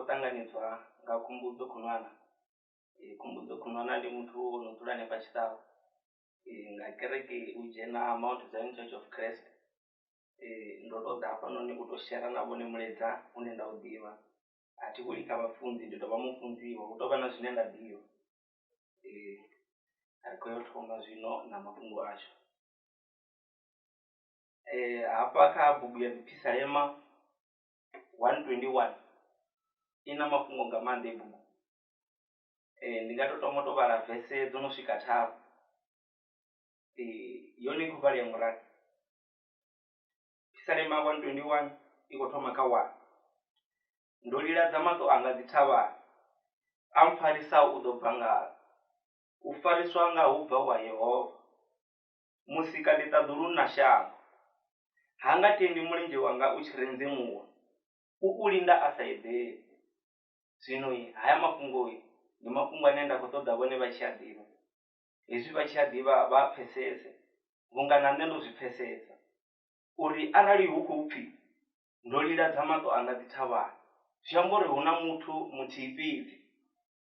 ṱanganedzwa nga Khumbudzo Khunwana. Khumbudzo Khunwana ndi muthu o no dzula hanefha Tshiṱawu nga kereke u dzhena Mount Zion Church of Christ. Ndo to ḓa hafhanoni u to shera na vhone mulaedza une nda u ḓivha, a thi weli kha vhafunzi ndi tou vha mufunziwa hu tou vha na zwine nda ḓivha. Ri khou ya u thoma zwino na mafhungo ashu. Hafha kha bugu ya dziphisalema 121 i na mafhungo nga maanḓa heyi bugu. Ndi nga to thoma u to vhala vese dzo no swika tharu yone i khou vhalea ngorali. Phisalema 121 i khou thoma kha 1. Ndo liladza maṱo anga dzithavhani, a mpfarisaho u ḓo bva ngafhi? U fariswa nga hu bva wa Yehova, Musika ḽiṱaḓulu na shango. Ha nga tendi mulenzhe wanga u tshi renzemuwa, u u linda a sa eḓeli. Zwino haya mafhungo ndi mafhungo ane nda khou ṱoḓa vhone vha tshi a ḓivha. Hezwi vha tshi a ḓivha vha a pfesese vhunga na nṋe ndo zwi pfesesa uri arali hu khou pfhi ndo liladza maṱo anga dzithavhani, zwi amba uri hu na muthu muthihi fhedzi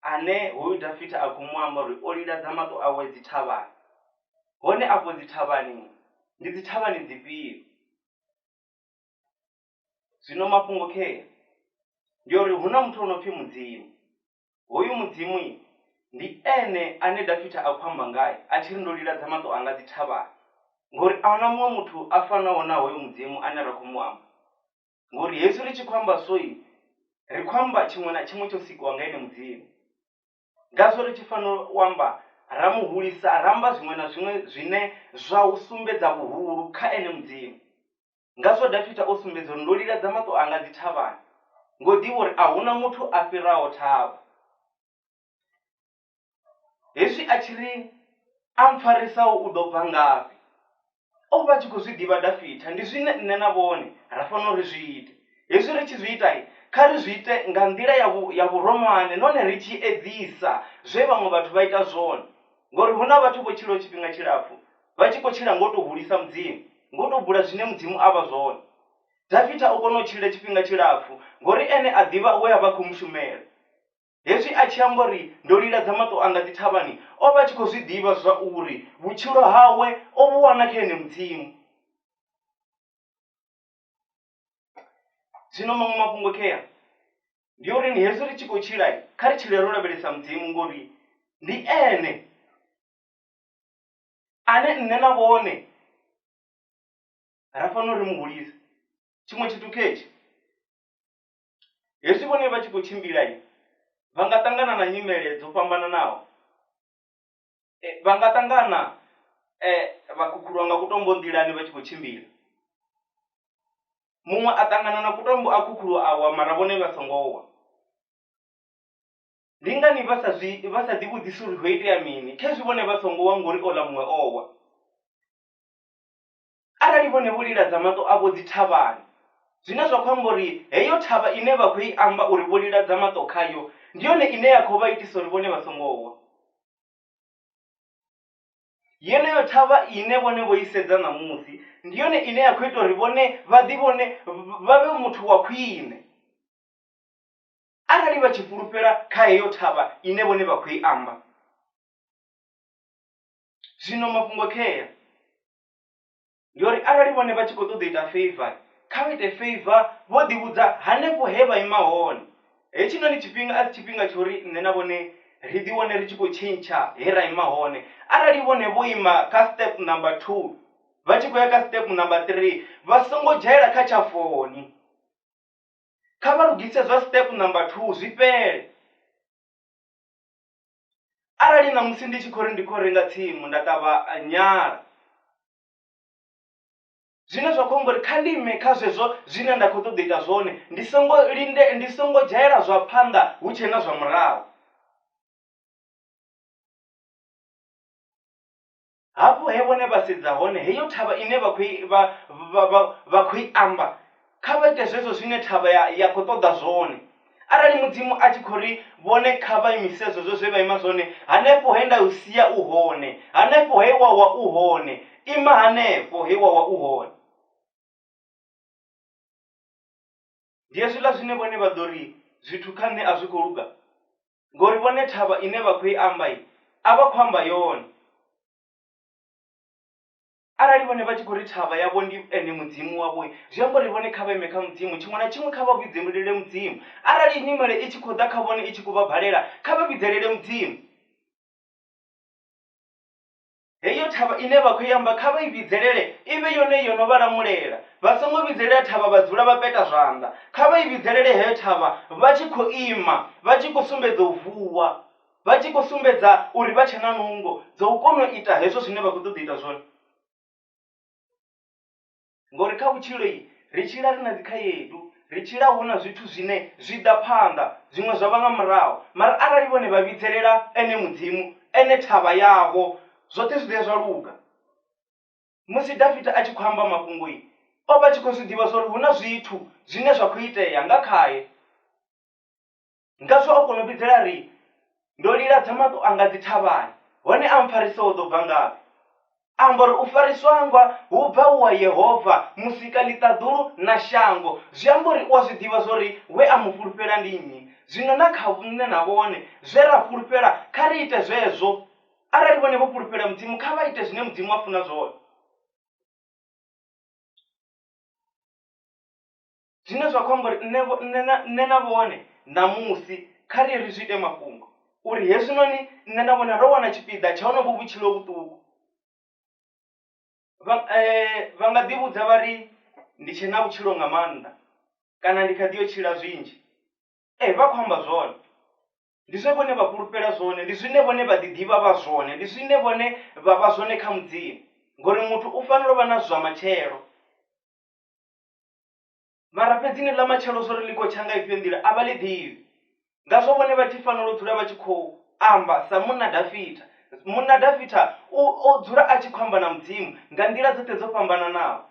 ane hoyu Dafita a khou mu amba uri o liladza maṱo awe dzithavhani. Hone afho dzithavhani ndi dzithavhani dzifhio? Zwino mafhungo khea ndi uri hu na muthu o no pfhi Mudzimu. Hoyu Mudzimu ndi ene ane Dafita a khou amba ngae a tshi ri ndo liladza maṱo anga dzithavhani, ngauri a hu na muṅwe muthu a fanaho na hoyo Mudzimu ane ra khou mu amba. Ngauri hezwi ri tshi khou amba soi, ri khou amba tshiṅwe na tshiṅwe tsho sikiwa nga ene Mudzimu. Ngazwo ri tshi fanela u amba ra mu hulisa, ra amba zwiṅwe na zwiṅwe zwine zwa u sumbedza vhuhulu kha ene Mudzimu. Ngazwo Dafita o sumbedza uri ndo liladza maṱo anga dzithavhani, ngo ḓivha uri a hu na muthu a fhiraho thavha. Hezwi a tshi ri a mpfarisaho u ḓo bva ngafhi? O vha a tshi khou zwi ḓivha Dafita, ndi zwine nṋe na vhone ra fanela uri zwi ite. Hezwi ri tshi zwi ita, kha ri zwi ite nga nḓila ya vhu, ya vhuronwane nahone ri tshi edzisa zwe vhaṅwe vhathu vha ita zwone. Ngauri hu na vhathu vho tshilaho tshifhinga tshilapfu vha tshi khou tshila nga u tou hulisa Mudzimu, nga u tou bula zwine Mudzimu a vha zwone. Dafita o kona u tshila tshifhinga tshilapfu ngauri ene a ḓivha we a vha a khou mu shumela. Hezwi a tshi amba uri ndo liladza maṱo anga dzithavhani, o vha a tshi khou zwi ḓivha zwa uri vhutshilo hawe o vhu wana kha ene Mudzimu. Zwino maṅwe mafhungo khea ndi uri ni hezwi ri tshi khou tshila kha ri tshile ro lavhelesa Mudzimu ngori ndi ene ane nṋe na vhone ra fanela uri mu hulise. Tshiṅwe tshithu khetshi hezwi vhone vha tshi khou tshimbila vha nga ṱangana na nyimele dzo fhambananaho. Vha nga ṱangana vha khukhulwa nga kutombo nḓilani vha tshi khou tshimbila, muṅwe a ṱangana na kutombo a khukhulwa a wa mara vhone vha songo wa. Ndi ngani vha sa zwi vha sa ḓi vhudzisi uri ho itea mini khezwi vhone vha songo wa ngori oḽa muṅwe o wa. Arali vhone vho liladza maṱo avho dzithavhani, zwine zwa khou amba uri heyo thavha ine vha khou i amba uri vho liladza maṱo khayo ndi yone ine ya khou vha itisa uri vhone vha songo wa. Yeneyo thavha ine vhone vho i sedza ṋamusi ndi yone ine ya khou ita uri vhone vha ḓivhone vha vhe muthu wa khwine. Arali vha tshi fhulufhela kha heyo thavha ine vhone vha khou i amba. Zwino mafhungo khea ndi uri arali vhone vha tshi khou ṱoḓa u ita favour kha vha ite favour vho ḓi vhudza hanefho he vha ima hone. Hetshinoni tshifhinga a si tshifhinga tsha uri nṋe na vhone ri ḓi wane ri tshi khou tshintsha he ra ima hone. Arali vhone vho ima kha step number 2 vha tshi khou ya kha step number 3 vha songo dzhaela kha tsha foni. Kha vha lugise zwa step number 2 zwi fhele. Arali ṋamusi ndi tshi khou ri ndi khou renga tsimu nda ṱavha nyala, zwine zwa khou amba uri kha ndi ime kha zwezwo zwine nda khou ṱoḓa u ita zwone, ndi songo linde, ndi songo dzhaela zwa phanḓa hu tshe na zwa murahu. Hafho he vhone vha sedza hone, heyo thavha ine vha khou i, vha, vha, vha, vha khou i amba, kha vha ite zwezwo zwine thavha ya, ya khou ṱoḓa zwone. Arali Mudzimu a tshi khou ri vhone kha vha imise zwezwo zwe vha ima zwone, hanefho he nda u sia u hone, hanefho he wa wa u hone, ima hanefho he wa wa u hone. Ndi hezwiḽa zwine vhone vha ḓo ri, zwithu kha nṋe a zwi khou luga? Ngori vhone thavha ine vha khou i amba a vha khou amba yone. Arali vhone vha tshi khou ri thavha yavho ndi ene mudzimu wavho, zwi amba uri vhone kha vha ime kha mudzimu, tshiṅwe na tshiṅwe kha vha vhidzelele mudzimu. Arali nyimele i tshi khou ḓa kha vhone i tshi khou vha balela, kha vha vhidzelele mudzimu. Heyo thavha ine vha khou i amba kha vha i vhidzelele i vhe yone yo no vha lamulela. Vha songo vhidzelela thavha vha dzula vha peta zwanḓa. Kha vha i vhidzelele heyo thavha vha tshi khou ima, vha tshi khou sumbedza u vuwa, vha tshi khou sumbedza uri vha tshe na nungo dza u kona u ita hezwo zwine vha khou ṱoḓa u ita zwone. Ngori kha vhutshilo iyi ri tshila ri na dzikhaedu, ri tshila hu na zwithu zwine zwi ḓa phanḓa zwiṅwe zwa vha nga murahu. Mara arali vhone vha vhidzelela ene mudzimu, ene thavha yavho, zwoṱhe zwi ḓo ya zwa luga. Musi Dafita a tshi khou amba mafhungo iyi, o vha a tshi khou zwi ḓivha zwa uri hu na zwithu zwine zwa khou itea nga khae. Ngazwo o kona u vhidzela ri, ndo liladza maṱo anga dzithavhani, hone a mpfarisaho u ḓo bva ngafhi? A amba uri u fariswangwa hu bva wa Yehova, musika ḽiṱaḓulu na shango. Zwi amba uri u a zwi ḓivha zwa uri we a mu fhulufhela ndi nnyi. Zwino na kha nṋe na vhone, zwe ra fhulufhela, kha ri ite zwezwo. Arali vhone vho fhulufhela Mudzimu, kha vha ite zwine Mudzimu a funa zwone. Zwine zwa khou amba uri nṋe nṋe na vhone ṋamusi kha ri ye ri zwi ite mafhungo uri hezwinoni nṋe na vhone ro wana tshipiḓa tsha honovhu vhutshilo vhuṱuku. Vha vha nga ḓi vhudza vha ri ndi tshe na vhutshilo nga maanḓa kana ndi kha ḓi yo tshila zwinzhi. Ee vha khou amba zwone, ndi zwe vhone vha fhulufhela zwone, ndi zwine vhone vha ḓi ḓivha vha zwone, ndi zwine vhone vha vha zwone kha Mudzimu ngori muthu u fanela u vha na zwa matshelo. Mara fhedzi ni ḽa matshelo zwo ri ḽi khou tsha nga ifhio nḓila a vha ḽi ḓivhi. Ngazwo vhone vha tshi fanela u dzula vha tshi khou amba sa munna Dafita. Munna Dafita u o dzula a tshi khou amba na Mudzimu nga nḓila dzoṱhe dzo fhambananaho.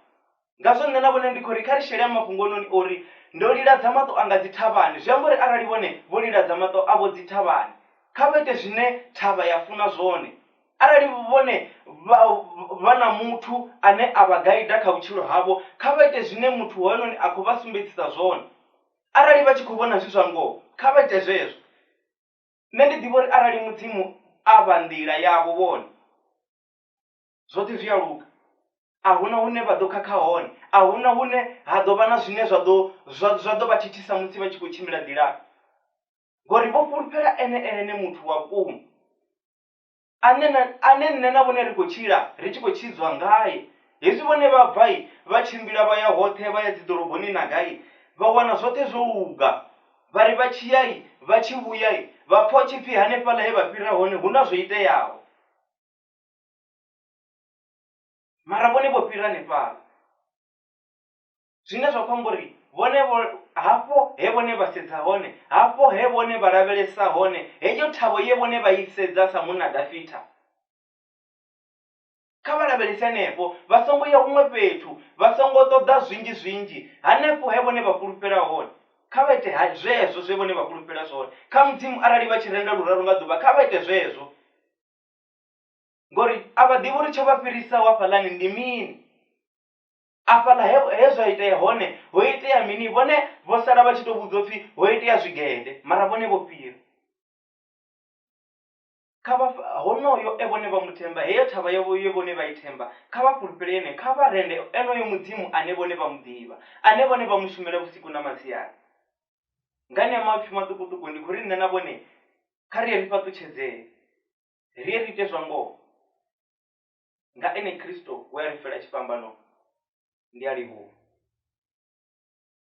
Ngazwo nṋe na vhone ndi khou ri kha ri shele mafhungononi uri ndo liladza maṱo anga dzithavhani. Zwi amba uri arali vhone vho liladza maṱo avho dzithavhani, kha vha ite zwine thavha ya funa zwone. Arali vhone vha na muthu ane a vha gaida kha vhutshilo havho, kha vha ite zwine muthu hoyunoni a khou vha sumbedzisa zwone. Arali vha tshi khou vhona zwi zwa ngoho, kha vha ite zwezwo. Nṋe ndi ḓivha uri arali Mudzimu a vha nḓila yavho vhone, zwoṱhe zwi a luga. A huna hune vha ḓo khakha hone, a huna hune ha ḓo vha na zwine zwa ḓo zwa ḓo vha thithisa musi vha tshi khou tshimbila nḓilani. Ngori vho fhulufhela ene ene muthu wa vhukuma. Ane na ane nṋe na vhone ri khou tshila ri tshi khou tshidzwa ngae. Hezwi vhone vha bva vha tshimbila vha ya hoṱhe vha ya dzi ḓoroboni na gai vha wana zwoṱhe zwo luga. Vha ri vha tshi ya vha tshi vhuya vha pfa hu tshi pfi hanefhaḽa he vha fhira hone hu na zwo iteaho. Mara vhone vho fhira hanefhaḽa. Zwine zwa khou amba uri vhone vho hafho he vhone vha sedza hone, hafho he vhone vha lavhelesa hone, heyo thavho ye vhone vha i sedza sa munna Dafita, kha vha lavhelese hanefho, vha songo ya huṅwe fhethu, vha songo ṱoḓa zwinzhi zwinzhi, hanefho he vhone vha fhulufhela hone, kha vha ite zwezwo zwe vhone vha fhulufhela zwone. Kha Mudzimu arali vha tshi renda luraru nga ḓuvha, kha vha ite zwezwo. Ngori a vha ḓivhi uri tsho vha fhirisaho hafhaḽani ndi mini. Afhaḽa he zwa itea hone ho itea mini, vhone vho sala vha tshi tou vhudzwa upfhi ho itea zwigede mara vhone vho fhira. Kha vha honoyo e vhone vha mu themba, heyo thavha yavho ye vhone vha i themba, kha vha fhulufhele ene, kha vha rende enoyo Mudzimu ane vhone vha mu ḓivha, ane vhone vha mu shumela vhusiku na masiari. Nga anea maipfi maṱukuṱuku ndi khou ri nṋe na vhone kha ri ye ri fhaṱutshedzee, ri ye ri ite zwa ngoho. Nga ene Kristo we a ri fela tshifhambanoni. Ndi a livhuwa.